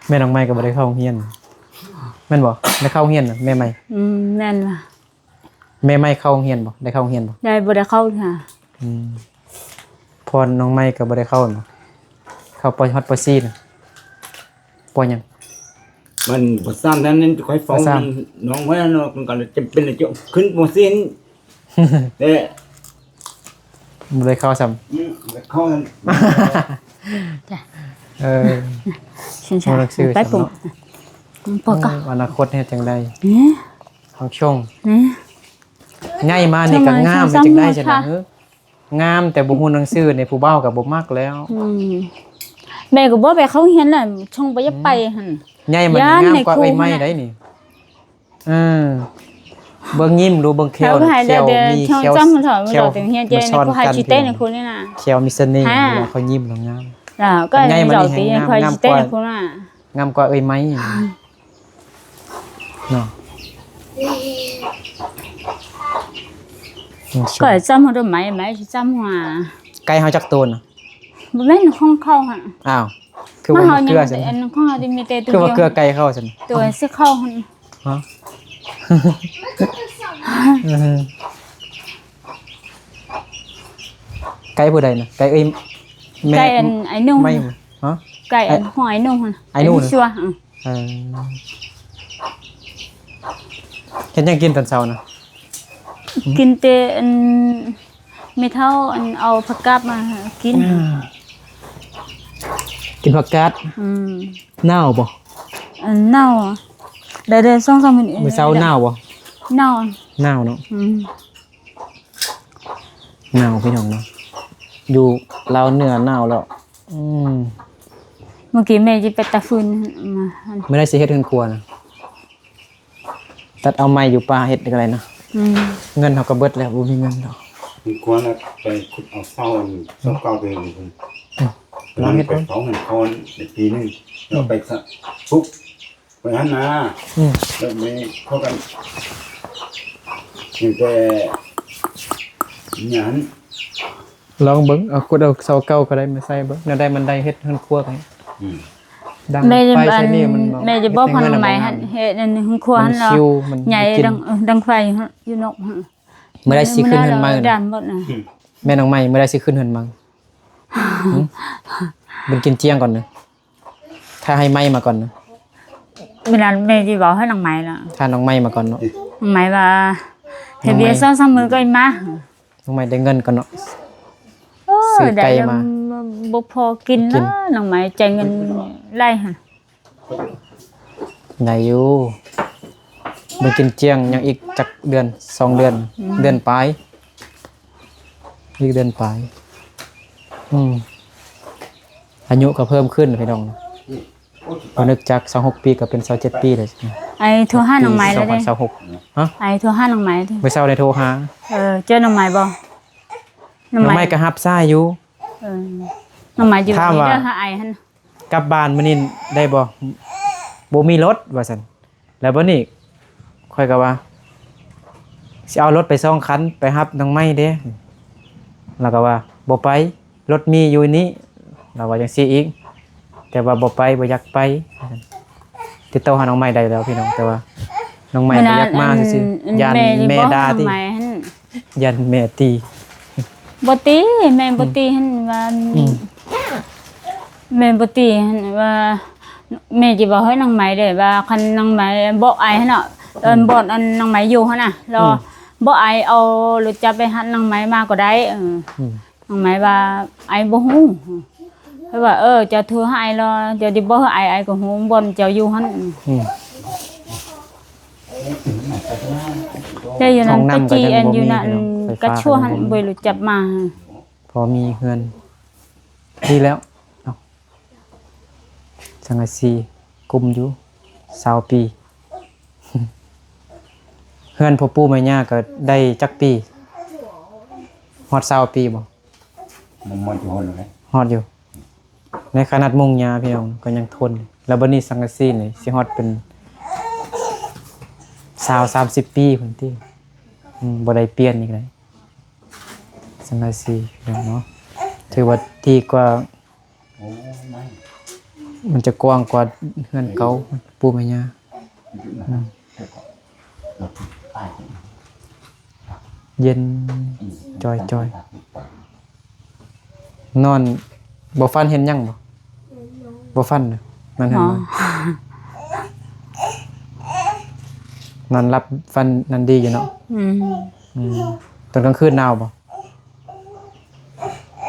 ແມ່ນ້ອງໄມ້ກໍບໍ່ໄດ້ເຂົ້າໂຮງຮຽນ ແມ່ນບໍ່? ໄດ້ເຂົ້າໂຮງຮຽນແມ່ໄມ້ ອືມ ແມ່ນວ່າ ແມ່ໄມ້ເຂົ້າໂຮງຮຽນບໍ່? ໄດ້ເຂົ້າໂຮງຮຽນບໍ່? ໄດ້ ບໍ່ໄດ້ເຂົ້າເທື່ອ ອືມ ພອນນ້ອງໄມ້ກໍບໍ່ໄດ້ເຂົ້າແມ່ນບໍ່? ເຂົ້າ ປ ຮອດ ປ ສີ່ນະ ປ ຫຍັງ? ມັນ ປ ສາມນັ້ນ ຂ້ອຍເຝົ້າ ປ ສາມ ນ້ອງໄວ້ເນາະ ມັນກໍເລີຍຈຳເປັນເລີຍຈະຂຶ້ນ ປ ສີ່ ແຕ່ ບໍ່ໄດ້ເຂົ້າຊ້ຳ ອືມ ບໍ່ໄດ້ເຂົ້າ ເອີ ບໍ່ໄດ້ຊື່ ໄປປຸ ເນາະ ອືມ ອະນາຄົດເຮັດຈັ່ງໃດ ເອີ ເອົາຊົງ ເອີ ໃຫຍ່ມານີ້ກໍງາມ ເຮັດຈັ່ງໃດຊັ້ນນະ ງາມແຕ່ບໍ່ຮູ້ໜັງສືນີ້ ຜູ້ບ່າວກໍບໍ່ມັກແລ້ວ ອືມ ແມ່ກໍບໍ່ໄປເຂົ້າໂຮງຮຽນແລ້ວ ຊົງບໍ່ຢາກໄປຫັ້ນ ໃຫຍ່ມານີ້ງາມກວ່າເອື້ອຍໄມ້ໄດ໋ນີ້ ເອີ ເບິ່ງຍິ້ມດູ ເບິ່ງແຂ້ວ ແຂ້ວມີ ແຂ້ວ ແຂ້ວມີສະເໜ່ຫ ເຂົາຍິ້ມແລ້ວງາມ ແລ້ວກໍໃຫຍ່ມານີ້ແຮງງາມ ງາມກວ່າ ງາມກວ່າເອື້ອຍໄມ້ເນາະ ກໍຈຳຫົວໄມ້ ໄມ້ຈຳຫົວ ໄກ່ເຮົາຈັກໂຕນະ? ບໍ່ແມ່ນຂອງເຂົາຫັ້ນ ອ້າວ ຄືວ່າເກືອຊັ້ນ ອັນຂອງເຮົາມີແຕ່ໂຕດຽວ ຄືວ່າເກືອໄກ່ເຂົາຊັ້ນ ໂຕຊິເຂົ້າຫັ້ນ ຮະ ອືຮຶ ໄກ່ຜູ້ໃດນະ? ໄກ່ເອີຍ ແມ່ ໄກ່ອັນໄອ້ໜູ່ ໄມ້ ຮະ ໄກ່ອັນຂອງໄອ້ໜູ່ຫັ້ນ ໄອ້ໜູ່ ໄອ້ໜູ່ຊົ່ວ ອື ເອີ ເຮັດຫຍັງກິນຕອນເຊົ້ານະ? ກິນແຕ່ອັນ ແມ່ເຖົ້າອັນເອົາຜັກກາດມາໃຫ້ກິນ ອືມ ກິນຜັກກາດ ອືມ ໜາວບໍ່? ອັນໜາວ ໄດ້ ໄດ້ສອງສາມມື້ນີ້ ມື້ເຊົ້າໜາວບໍ່? ໜາວ ໜາວເນາະ ອືມ ໜາວພີ່ນ້ອງເນາະ ຢູ່ລາວເໜືອໜາວແລ້ວ ອືມ ມື້ກີ້ແມ່ຊິໄປຕັດຟືນມາ ມື້ໃດຊິເຮັດເຮືອນຄົວນະ? ຕັດເອົາໄມ້ຢູ່ປ່າເຮັດກໍໄດ້ເນາະ ອືມ ເງິນເຮົາກໍເບິດແລ້ວ ບໍ່ມີເງິນດອກ ເຮືອນຄົວນະ ໄປຂຸດເອົາເສົາອັນເສົາເກົ່າໄປເຮັດ ອືມ ລອງເຮັດ ໄປເຝົ້າເຮືອນເຂົາໄດ້ປີໜຶ່ງ ແລ້ວໄປສະ ປຸກ ໄປຫັ້ນນະ ອືມ ແລ້ວແມ່ເຂົາກັນ ມີແຕ່ຫຍັງ ລອງເບິ່ງ ເອົາ ຂຸດເອົາເສົາເກົ່າກໍໄດ້ມາໃສ່ເບິ່ງ ແນວໃດມັນໄດ້ເຮັດເຮືອນຄົວໄປ ອືມ ດັງໄຟໃສ່ນີ້ມັນ ແມ່ຈະບອກ ເຮັດໃຫ້ເຮືອນ ເຮົາບໍ່ງາມ ເຮັດອັນເຮືອນຄົວຫັ້ນ ມັນຊິວ ມັນໃຫຍ່ ກິນ ດັງ ເອີ ດັງໄຟຢູ່ນອກ ມື້ໃດຊິຂຶ້ນເຮືອນໃໝ່ ດຳໝົດນະ ແມ່ນ້ອງໃໝ່ ມື້ໃດຊິຂຶ້ນເຮືອນໃໝ່? ຫຶ? ບຸນກິນຈຽງກ່ອນເດີ ຖ້າໃຫ້ໃໝ່ມາກ່ອນເດີ ມື້ນັ້ນແມ່ຊິເວົ້າໃຫ້ນ້ອງໃໝ່ລະ ຖ້ານ້ອງໃໝ່ມາກ່ອນເນາະ ນ້ອງໃໝ່ວ່າ ເຮັດວຽກ ນ້ອງໃໝ່ ສອງສາມມື້ກໍມາ ນ້ອງໃໝ່ໄດ້ເງິນກ່ອນເນາະ ເອີ ຊື້ໄກ່ມາ ໄດ້ແລ້ວບໍ່ພໍກິນ ກິນ ລະ ນ້ອງໃໝ່ຈ່າຍເງິນຫຼາຍຫັ້ນ ໄດ້ຢູ່ ບໍ່ກິນຈຽງ ຍັງອີກຈັກເດືອນ ສອງເດືອນ ອືມ ເດືອນປາຍ ອີກເດືອນປາຍ ອືມ ອາຍຸກໍເພີ່ມຂຶ້ນພີ່ນ້ອງ ບໍ່ນຶກຈັກ ຊາວຫົກປີກໍເປັນຊາວເຈັດປີແລ້ວ ໄອ້ໂທຫານ້ອງໃໝ່ແລ້ວເດ້ ສອງພັນຊາວຫົກ ຮະ ໄອ້ໂທຫານ້ອງໃໝ່ເດ້ ມື້ເຊົ້າໄດ້ໂທຫາ ເອີ ເຈີນ້ອງໃໝ່ບໍ່? ນ້ອງໃໝ່ ນ້ອງໃໝ່ກໍຮັບສາຍຢູ່ ເອີ ນ້ອງໃໝ່ຢູ່ ຖາມວ່າ ນີ້ເດີ ຫາໄອ້ຫັ້ນ ກັບບ້ານມື້ນີ້ໄດ້ບໍ່? ບໍ່ມີລົດ ວ່າຊັ້ນ ແລ້ວບັດນີ້ຂ້ອຍກໍວ່າ ຊິເອົາລົດໄປສອງຄັນ ໄປຮັບນ້ອງໃໝ່ເດ້ ລາວກໍວ່າ ບໍ່ໄປ ລົດມີຢູ່ນີ້ ລາວວ່າຈັ່ງຊີ້ອີກ ແຕ່ວ່າບໍ່ໄປ ບໍ່ຢາກໄປ ວ່າຊັ້ນ ຕິດຕໍ່ຫານ້ອງໃໝ່ໄດ້ແລ້ວພີ່ນ້ອງ ແຕ່ວ່ານ້ອງໃໝ່ບໍ່ຢາກມາຊື່ໆ ຢ້ານແມ່ດ່າຕິ ຢ້ານແມ່ຕີ ບໍ່ຕີ ແມ່ບໍ່ຕີຫັ້ນວ່າ ອືມ ແມ່ບໍ່ຕີຫັ້ນວ່າ ແມ່ຊິເວົ້າໃຫ້ນ້ອງໃໝ່ເດ້ວ່າ ຄັນນ້ອງໃໝ່ບອກອ້າຍຫັ້ນເນາະ ອືມ ບ່ອນອັນນ້ອງໃໝ່ຢູ່ຫັ້ນນະ ແລ້ວ ອືມ ບອກອ້າຍເອົາລົດຈັກໄປຮັບນ້ອງໃໝ່ມາກໍໄດ້ ເອີ ອືມ ນ້ອງໃໝ່ວ່າ ອ້າຍບໍ່ຮູ້ ເພິ່ນວ່າ ເອີ ເຈົ້າໂທຫາອ້າຍລະ ເຈົ້າຊິບອກໃຫ້ອ້າຍ ອ້າຍກໍຮູ້ບ່ອນເຈົ້າຢູ່ຫັ້ນ ອືມ ແຕ່ຢູ່ນັ້ນ ຫ້ອງນ້ຳກໍຍັງບໍ່ມີ ກໍຈີອັນຢູ່ນັ້ນ ພີ່ນ້ອງ ໄຟຟ້າກໍຍັງບໍ່ມີ ກະຊວນບໍ່ຮູ້ຈັກມາ ພໍມີເຮືອນ ດີແລ້ວເນາະ ສັງກະສີກຸມຢູ່ ຊາວປີ ເຮືອນພໍ່ປູ່ແມ່ຍ່າກໍໄດ້ຈັກປີ? ຮອດຊາວປີບໍ່? ມັນຮອດຢູ່ຫັ້ນແຫຼະ ຮອດຢູ່ ໃນຂະໜາດມຸງຫຍ້າພີ່ນ້ອງກໍຍັງທົນ ແລ້ວບັດນີ້ສັງກະສີນີ້ຊິຮອດເປັນຊາວ ສາມສິບປີພຸ້ນຕິ ອືມ ບໍ່ໄດ້ປ່ຽນອີກເລີຍ ສັງກະສີພີ່ນ້ອງເນາະ ຖືວ່າດີກວ່າ ໂອ້ ມັນ ມັນຈະກວ້າງກວ່າເຮືອນເກົ່າ ປູ່ແມ່ຍ່າ ອືມ ເຢັນຈ່ອຍໆ ນອນບໍ່ຝັນເຫັນຫຍັງບໍ່? ບໍ່ຝັນນະ ນອນເຫັນ ນອນຫຼັບຝັນ ຝັນດີຢູ່ເນາະ ອືມ ອືມ ຕອນກາງຄືນໜາວບໍ່?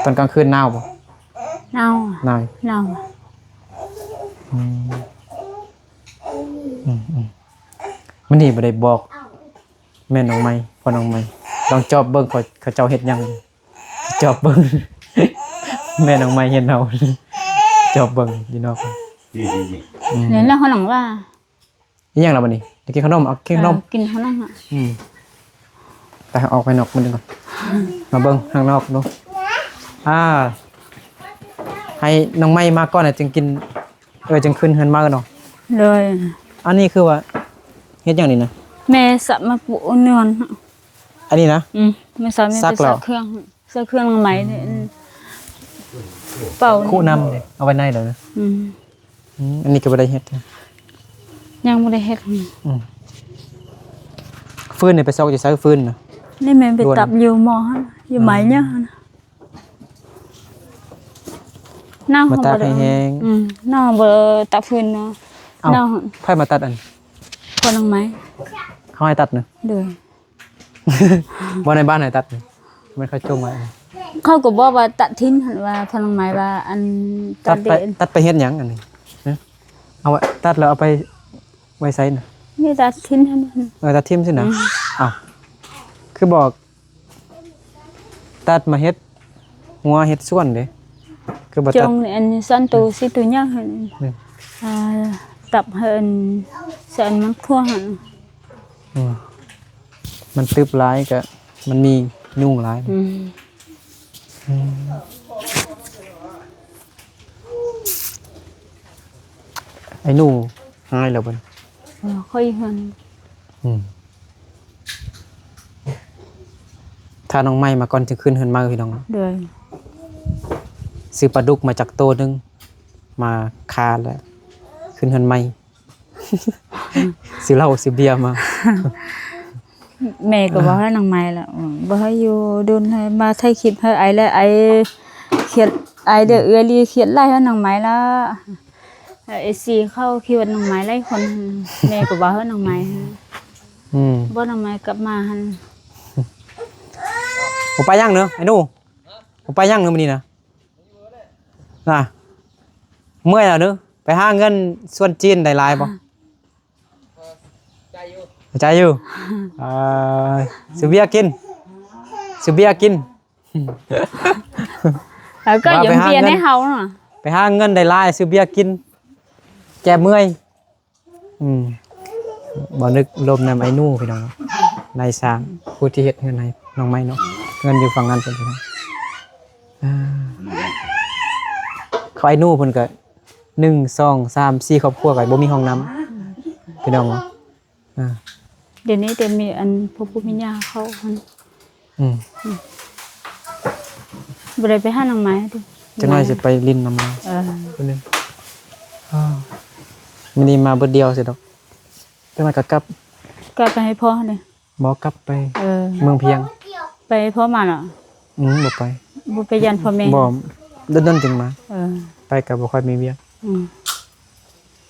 ຕອນກາງຄືນໜາວບໍ່? ໜາວ ໜາວ ໜາວ ອືມ ອືມໆ ມື້ນີ້ບໍ່ໄດ້ບອກແມ່ນ້ອງໃໝ່ ພໍ່ນ້ອງໃໝ່ ລອງຈອບເບິ່ງ ເຂົາ ເຂົາເຈົ້າເຮັດຫຍັງ ຈອບເບິ່ງ ແມ່ນ້ອງໃໝ່ເຮັດເຮົາ ຈອບເບິ່ງຢູ່ນອກ ອືມ ແລ້ວເຮົານັ່ງວ່າ ອີຫຍັງລະບັດນີ້? ໄດ້ກິນຂະໜົມ? ເອົາກິນຂະໜົມ ເອີ ກິນຂະໜົມ ອືມ ໄປ ອອກໄປນອກມື້ໜຶ່ງກ່ອນ ມາເບິ່ງທາງນອກດູ ອ່າ ໃຫ້ນ້ອງໃໝ່ມາກ່ອນນະ ຈຶ່ງກິນ ເອີ ຈຶ່ງຂຶ້ນເຮືອນໃໝ່ເນາະ ໂດຍ ອັນນີ້ຄືວ່າເຮັດຫຍັງນີ້ນະ? ແມ່ສັກມາປູນວນ ອັນນີ້ນະ? ອືມ ແມ່ສັກ ສັກແລ້ວ ສັກເຄື່ອງ ໃສ່ເຄື່ອງໃໝ່ ອືມ ເປົ່າ ຄຸນ້ຳເດ້ ເອົາໄວ້ໃນເດີ ອືມ ອືມ ອັນນີ້ກໍບໍ່ໄດ້ເຮັດ ຍັງບໍ່ໄດ້ເຮັດ ອືມ ຟືນນີ້ໄປຊອກຢູ່ໃສ? ຟືນນະ ນີ້ແມ່ນໄປຕັບຢູ່ໝໍ້ຫັ້ນ ຢູ່ໄມ້ຫຍ້າຫັ້ນ ໜາວ ມາຕາກໃຫ້ແຫ້ງ ອືມ ໜາວ ບໍ່ຕັບຟືນນະ ເອົ້າ ໜາວ ໃຜມາຕັດອັນ ພໍ່ນ້ອງໃໝ່ ເຂົາໃຫ້ຕັດນະ ໂດຍ ບໍ່ໃນບ້ານໃຫ້ຕັດ ແມ່ນເຂົາຈົ່ງໄວ້ ເຂົາກໍບອກວ່າຕັດຖິ້ມຫັ້ນ ວ່າພະນັກງານວ່າ ອັນ ຕັດໄປ ຕັດໄປເຮັດຫຍັງອັນນີ້? ຮະ ເອົາໄວ້ ຕັດແລ້ວເອົາໄປໄວ້ໃສນະ? ນີ້ຕັດຖິ້ມຫັ້ນ ເອີ ຕັດຖິ້ມຊີ້ນະ ອືມ ເອົ້າ ຄືບອກຕັດມາເຮັດ ງົວເຮັດສວນເດ້ ຄືບໍ່ຕັດ ຈົງອັນສັນໂຕຊິໂຕຍາກຫັ້ນ ອ່າ ຕັບໃຫ້ອັນ ໃສ່ອັນມັນຄົວຫັ້ນ ອືມ ມັນຕຶບຫຼາຍກະ ມັນມີຍຸງຫຼາຍ ອືມ ອືມ ໄອ້ໜູຫາຍແລ້ວບໍ່? ເອີ ຂ້ອຍຫັ້ນ ອືມ ຖ້ານ້ອງໃໝ່ມາກ່ອນຈຶ່ງຂຶ້ນເຮືອນໃໝ່ ພີ່ນ້ອງ ໂດຍ ຊື້ປາດຸກມາຈັກໂຕໜຶ່ງ ມາຄາແລ້ວ ຂຶ້ນເຮືອນໃໝ່ ຊື້ເຫຼົ້າຊື້ເບຍມາ. ແມ່ກໍເວົ້າໃຫ້ນ້ອງໄມ້ລະ ບໍ່ໃຫ້ຢູ່ດົນ ໃຫ້ມາຖ່າຍຄລິບໃຫ້ໄອແລະ ໄອຄຽດ ໄອເດຍເອື້ອຍລີຄຽດຫຼາຍໃຫ້ນ້ອງໄມ້ລະ ເອັຟຊີເຂົາຄິດວ່ານ້ອງໄມ້ຫຼາຍຄົນ ແມ່ກໍເວົ້າໃຫ້ນ້ອງໄມ້ ອືມ ບໍ່ນ້ອງໄມ້ກັບມາຫັ້ນ ບໍ່ໄປຫຍັງເນາະໄອ້ໜູ ບໍ່ໄປຫຍັງເນາະມື້ນີ້ນະ ນະ ເມື່ອຍແລ້ວເດີ ໄປຫາເງິນຊວນຈີນໄດ້ຫຼາຍບໍ່? ໃຈຢູ່ ໃຈຢູ່ ເອີ ຊື້ເບຍກິນ ຊື້ເບຍກິນ ເອີ ກໍຢາກເບຍໃຫ້ເຮົານະ ໄປຫາເງິນໄດ້ຫຼາຍ ຊື້ເບຍກິນ ແກ້ເມື່ອຍ. ອືມ ບໍ່ນຶກລົມນຳໄອ້ໜູພີ່ນ້ອງ ນາຍຊ່າງຜູ້ທີ່ເຮັດເຮືອນໃຫ້ນ້ອງໄມ້ເນາະ ເຮືອນຢູ່ຝັ່ງນັ້ນເພິ່ນພີ່ນ້ອງ ເອີ ເຂົາໄອ້ໜູເພິ່ນກໍ ໜຶ່ງ ສອງ ສາມ ສີ່ ຄອບຄົວກໍບໍ່ມີຫ້ອງນ້ຳ ພີ່ນ້ອງເນາະ ອ່າ ດຽວນີ້ແຕ່ມີອັນພວກຜູ້ມີຍາເຂົ້າຫັ້ນ ອືມ ບໍ່ໄດ້ໄປຫານ້ອງໄມ້ຕິ ຈັກໜ້ອຍຊິໄປຫຼິ້ນນຳລາວ ເອີ ມື້ນີ້ມາເບິດດຽວຊິດອກ ຈັກໜ້ອຍກໍກັບ ກັບໄປໃຫ້ພໍ່ເດ້ ບໍ່ ກັບໄປ ເອີ ເມືອງພຽງ ໄປພໍ່ມາເນາະ ອືມ ບໍ່ໄປ ບໍ່ໄປຢ້ານພໍ່ແມ່ ບໍ່ ດົນໆຈຶ່ງມາ ເອີ ໄປກໍບໍ່ຄ່ອຍມີວຽກ ອືມ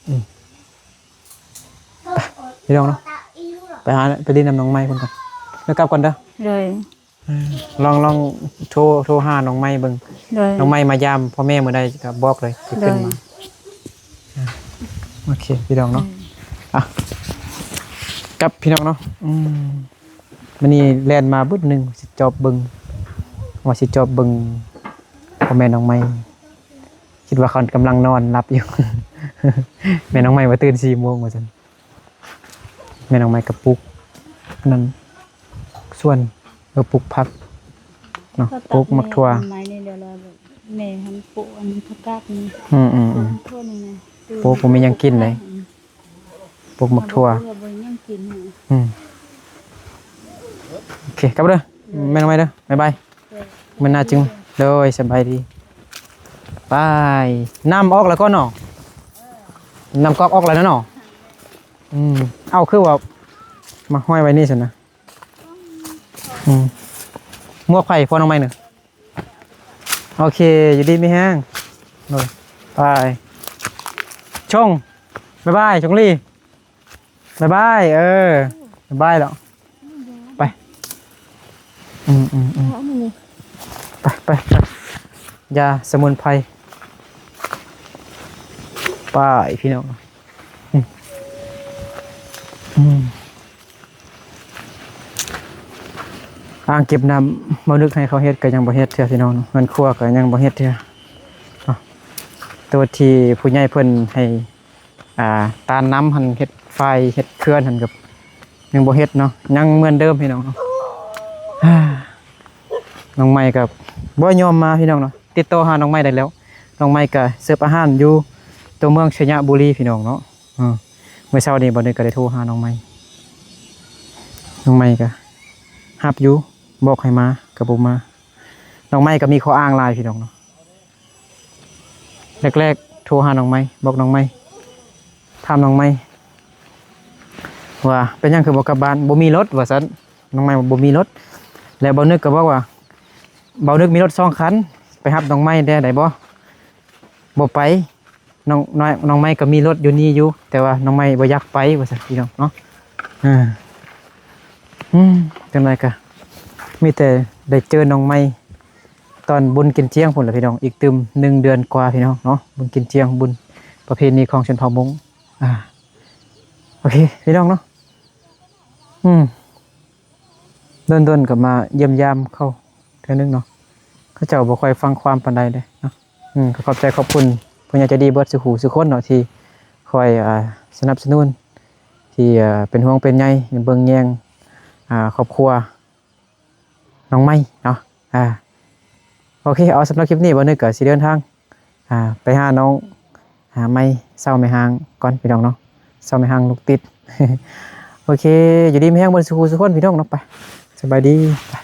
ອືມ ໄປ ພີ່ນ້ອງເນາະ ໄປຫາ ໄປຫຼິ້ນນຳນ້ອງໄມ້ເພິ່ນກ່ອນ ແລ້ວກັບກ່ອນເດີ ໂດຍ ອືມ ລອງ ລອງໂທ ໂທຫານ້ອງໄມ້ເບິ່ງ ໂດຍ ນ້ອງໄມ້ມາຢາມພໍ່ແມ່ມື້ໃດກໍບອກເລີຍ ຊິຂຶ້ນມາ ໂດຍ ອ່າ ໂອເຄ ພີ່ນ້ອງເນາະ ອືມ ອ່ະ ກັບ ພີ່ນ້ອງເນາະ ອືມ ມື້ນີ້ແລ່ນມາບຶດໜຶ່ງ ຊິຈອບເບິ່ງ ວ່າຊິຈອບເບິ່ງພໍ່ແມ່ນ້ອງໄມ້ ຄິດວ່າເຂົາກຳລັງນອນຫຼັບຢູ່ ແມ່ນ້ອງໄມ້ວ່າຕື່ນສີ່ໂມງວ່າຊັ້ນ ແມ່ນ້ອງໄມ້ກໍປູກອັນນັ້ນ ສວນ ເອີ ປູກຜັກເນາະ ປູກໝາກຖົ່ວ ແມ່ຫັ້ນປູກອັນຜັກກາດນີ້ ອືມໆໆ ປູກໝາກຖົ່ວນີ້ນະ ປູກບໍ່ມີຫຍັງກິນເລີຍ ອືມ ປູກໝາກຖົ່ວ ເຮົາບໍ່ໄດ້ຫຍັງກິນ ອືມ ໂອເຄ ກັບເດີ ແມ່ນ້ອງໄມ້ເດີ ບາຍບາຍ ເອີ ມື້ໜ້າຈຶ່ງ ໂດຍ ສະບາຍດີ ໄປ ນ້ຳອອກແລ້ວກ່ອນເນາະ ນ້ຳກອກອອກແລ້ວນະເນາະ ອືມ ເອົ້າ ຄືວ່າມາຫ້ອຍໄວ້ນີ້ຊັ້ນນະ ອືມ ໝວກໃຜພໍ່ນ້ອງໄມ້ນະ ໂອເຄ ຢູ່ດີມີແຮງ ໂດຍ ໄປ ຊົງ ບາຍບາຍ ຊົງລີ ບາຍບາຍ ເອີ ບາຍບາຍແລ້ວ ໄປ ອືມໆໆ ເອົາອັນນີ້ ໄປ ໄປ ໄປ ຢາສະໝຸນໄພ ໄປ ພີ່ນ້ອງ ອືມ ອືມ. ອ່າງເກັບນ້ຳ ບໍ່ນຶກໃຫ້ເຂົາເຮັດກໍຍັງບໍ່ເຮັດເທື່ອພີ່ນ້ອງ ເຮືອນຄົວກໍຍັງບໍ່ເຮັດເທື່ອເນາະ ໂຕທີ່ຜູ້ໃຫຍ່ເພິ່ນໃຫ້ ອ່າ ຕ້ານນ້ຳຫັ້ນ ເຮັດຝາຍ ເຮັດເຂື່ອນຫັ້ນກໍຍັງບໍ່ເຮັດເນາະ ຍັງເໝືອນເດີມພີ່ນ້ອງເນາະ ນ້ອງໃໝ່ກໍບໍ່ຍອມມາພີ່ນ້ອງເນາະ ຕິດຕໍ່ຫານ້ອງໃໝ່ໄດ້ແລ້ວ ນ້ອງໃໝ່ກໍເສີບອາຫານຢູ່ຕົວເມືອງໄຊຍະບູລີພີ່ນ້ອງເນາະ ເອີ ມື້ເຊົ້ານີ້ບ່າວນຶກກໍໄດ້ໂທຫານ້ອງໃໝ່ ນ້ອງໃໝ່ກໍຮັບຢູ່ ບອກໃຫ້ມາກໍບໍ່ມາ ນ້ອງໃໝ່ກໍມີຂໍ້ອ້າງຫຼາຍພີ່ນ້ອງເນາະ ແລກໆໂທຫານ້ອງໃໝ່ ບອກນ້ອງໃໝ່ ຖາມນ້ອງໃໝ່ວ່າເປັນຫຍັງຄືບໍ່ກັບບ້ານ ບໍ່ມີລົດວ່າຊັ້ນ ນ້ອງໃໝ່ວ່າບໍ່ມີລົດ ແລ້ວບ່າວນຶກກໍບອກວ່າ ບ່າວນຶກມີລົດສອງຄັນ ໄປຮັບນ້ອງໃໝ່ແດ່ໄດ້ບໍ່ ບໍ່ໄປ ນ້ອງ ນ້ອງ ນ້ອງໃໝ່ກໍມີລົດຢູ່ນີ້ຢູ່ ແຕ່ວ່ານ້ອງໃໝ່ບໍ່ຢາກໄປວ່າຊັ້ນພີ່ນ້ອງເນາະ ເອີ ອືມ ຈັ່ງໃດກໍມີແຕ່ໄດ້ເຈີນ້ອງໃໝ່ຕອນບຸນກິນຈຽງພຸ້ນລະພີ່ນ້ອງ ອີກຕື່ມໜຶ່ງເດືອນກວ່າພີ່ນ້ອງເນາະ ບຸນກິນຈຽງ ບຸນປະເພນີຂອງຊົນເຜົ່າມົ້ງ ອ່າ ໂອເຄພີ່ນ້ອງເນາະ ອືມ ດົນໆກໍມາຢ້ຽມຢາມເຂົາເທື່ອໜຶ່ງເນາະ ເຂົາເຈົ້າບໍ່ຄ່ອຍຟັງຄວາມປານໃດເດ້ເນາະ ອືມ ກໍຂອບໃຈຂອບຄຸນຜູ້ໃຫຍ່ໃຈດີເບິດສູ່ຜູ້ສູ່ຄົນເນາະ ທີ່ຄອຍ ອ່າ ສະໜັບສະໜູນ ທີ່ ອ່າ ເປັນຫ່ວງເປັນໃຍ ເບິ່ງແຍງ ອ່າ ຄອບຄົວນ້ອງໃໝ່ເນາະ ອ່າ ໂອເຄ ເອົາ ສຳລັບຄລິບນີ້ ບ່າວນຶກກໍຊິເດີນທາງ ອ່າ ໄປຫານ້ອງ ຫາໄມ້ເຊົ່າແມ່ຮ້າງກ່ອນພີ່ນ້ອງເນາະ ເຊົ່າແມ່ຮ້າງລູກຕິດ ໂອເຄ ຢູ່ດີມີແຮງເບິດສູ່ຜູ້ສູ່ຄົນພີ່ນ້ອງເນາະ ໄປ ສະບາຍດີ ໄປ